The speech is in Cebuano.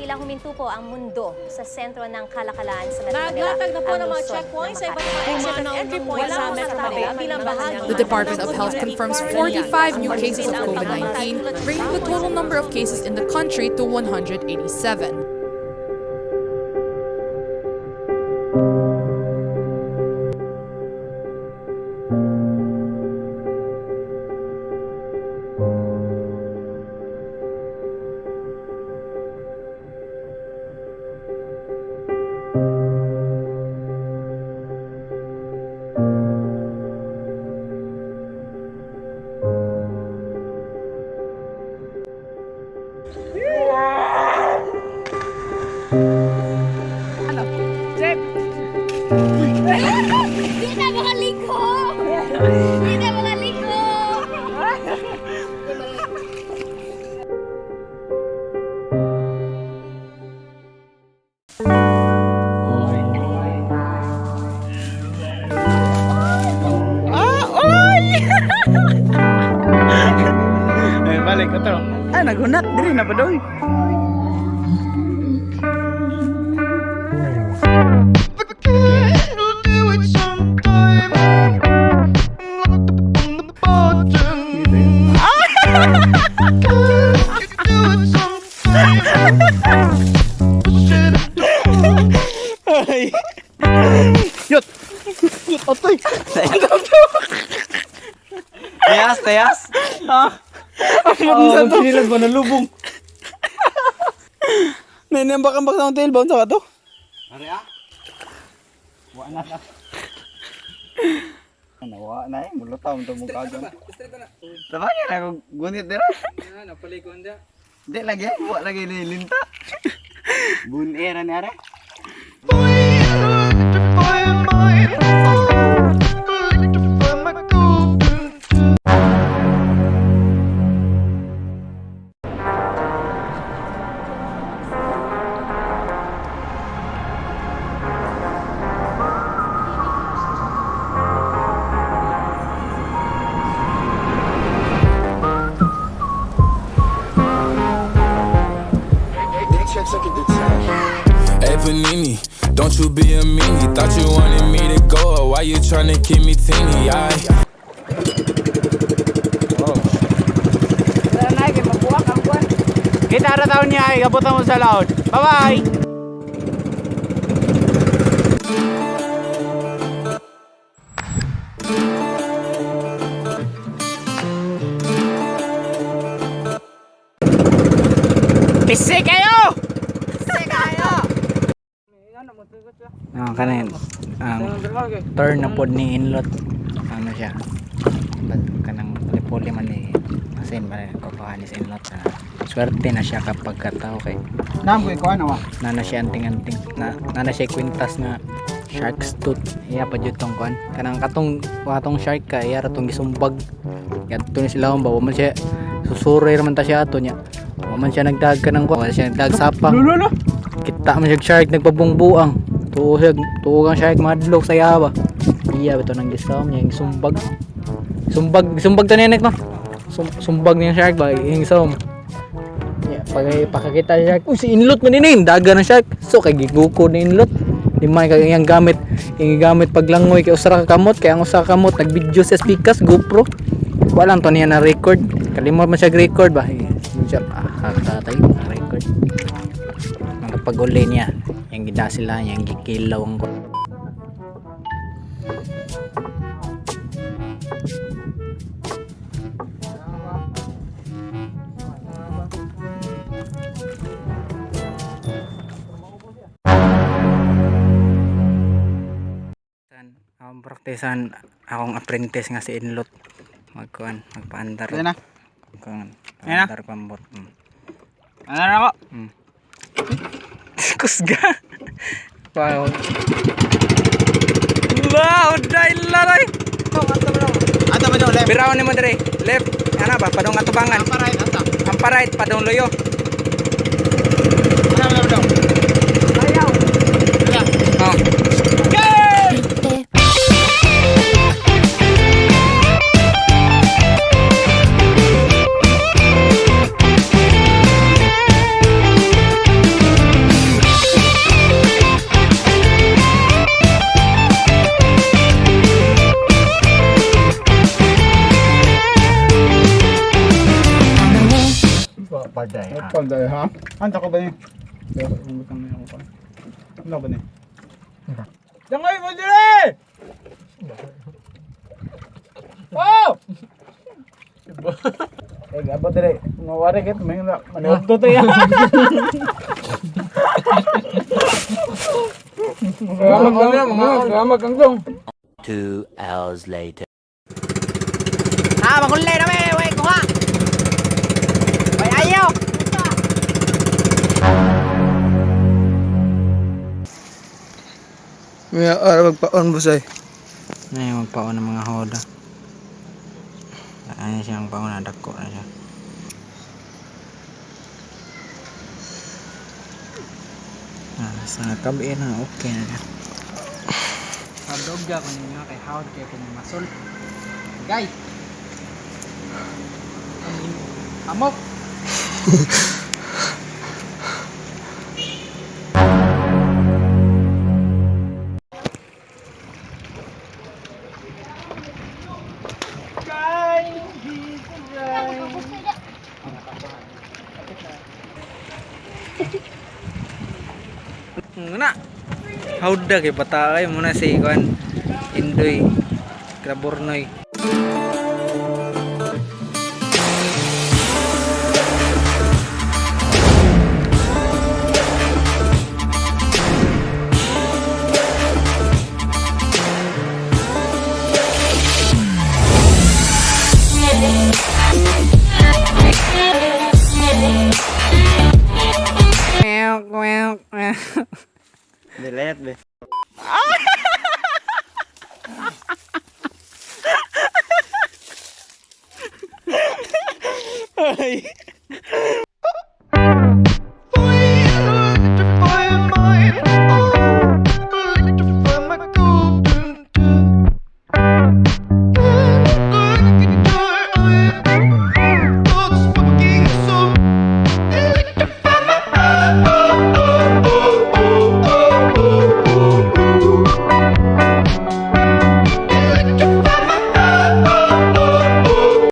Tila huminto po ang mundo sa sentro ng kalakalan sa Metro Manila. Naglatag na po Ang ng mga lungsod ng checkpoints sa iba't Makati. ibang exit at entry points sa Metro Manila bilang bahagi The Department of Health confirms 45 new cases of COVID-19, bringing the total number of cases in the country to 187. Di na makaliko! Di na makaliko! Eh, balik ato. Ah, nagunat diri na ba doy? Ay. Yot. Yot otoy. Tayas, tayas. Ah. Ang sa to. Sinilag ba nalubong? Nainambak ang sa hotel ba sa to? Are ah. Wa na. Ano wa na eh, mulutaw to mong kagon. Tabangin ako gunit dira. Di lagi, wa lagi ni linta. Bunera ni are. Hey Panini, don't you be a meanie. Thought you wanted me to go, why you tryna keep me teeny? I Kita ra taon niya ay gabutan mo sa laod. Bye-bye. Pisi kayo! Ah, kanin ang turn na pod ni Inlot. Ano siya? Ba't kanang puli man ni asin ba kukuha ni sa Inlot na swerte na siya kapag katao kay Nam ko ikaw ano wa? nana siya anting-anting na nana siya kwintas nga shark's tooth. Iya pa jud tong kuan kanang katong katong shark ka iya ra tong gisumbag yadto ni sila ba wa man siya susuroy ra man ta siya ato nya wa man siya nagdag kanang kuan wa siya nagdag sapang. Lulo. Kita man siya shark nagpabungbuang. Tuo siya, tuo kang shark madlok sa yaba. Iya bitaw nang gisom niya sumbag. Sumbag, sumbag to niya no. Sumbag niya shark ba yung som. Ya, pag pakakita siya shark, uy si Inlot man din daga ng shark. So kay giguko ni Inlot. Di man kay iyang gamit, iyang gamit paglangoy kay usa ra ka kamot, kay ang usa ka kamot nagvideo sa speakers GoPro. Wala lang to niya na record. Kalimot man siya record ba. Eh, siya ah, tatay record. Ang kapag uli niya, yung gina sila, yung gikilaw ang ko. Ang praktisan akong apprentice nga si Inlot magkuan magpaandar. Ayan na. Kuan, Ayan na. paandar pambot. Ano na ako? Kusga. Wow. Wow, dahil laray. Ato ba daw left? Birawan nimo dire. Left. Ana ba padong atubangan. Ang right asa. Ang right padong loyo. Ano ba daw? Oh. Kon tayo ha? Anta ko ba ni? Ano ba ni? Jangoy mo dire! Oh! Eh, gabo dire. Ngawari kit may maniudto to ya. Salamat kangkong. 2 hours later. Ah, magulay na me, wey kuha. Way ayo. May ara magpaon boss ay. Nay magpaon ng mga hoda. Ano siyang paon na dako na siya. Ah, sa nakabi na okay na siya. Kadog ko ninyo kay hawd kay kung masol. Gay. Amok. Muna. Hawda kay bata kay muna si kuan Indoy Grabornoy. Meow, meow, meow. Dilayat be.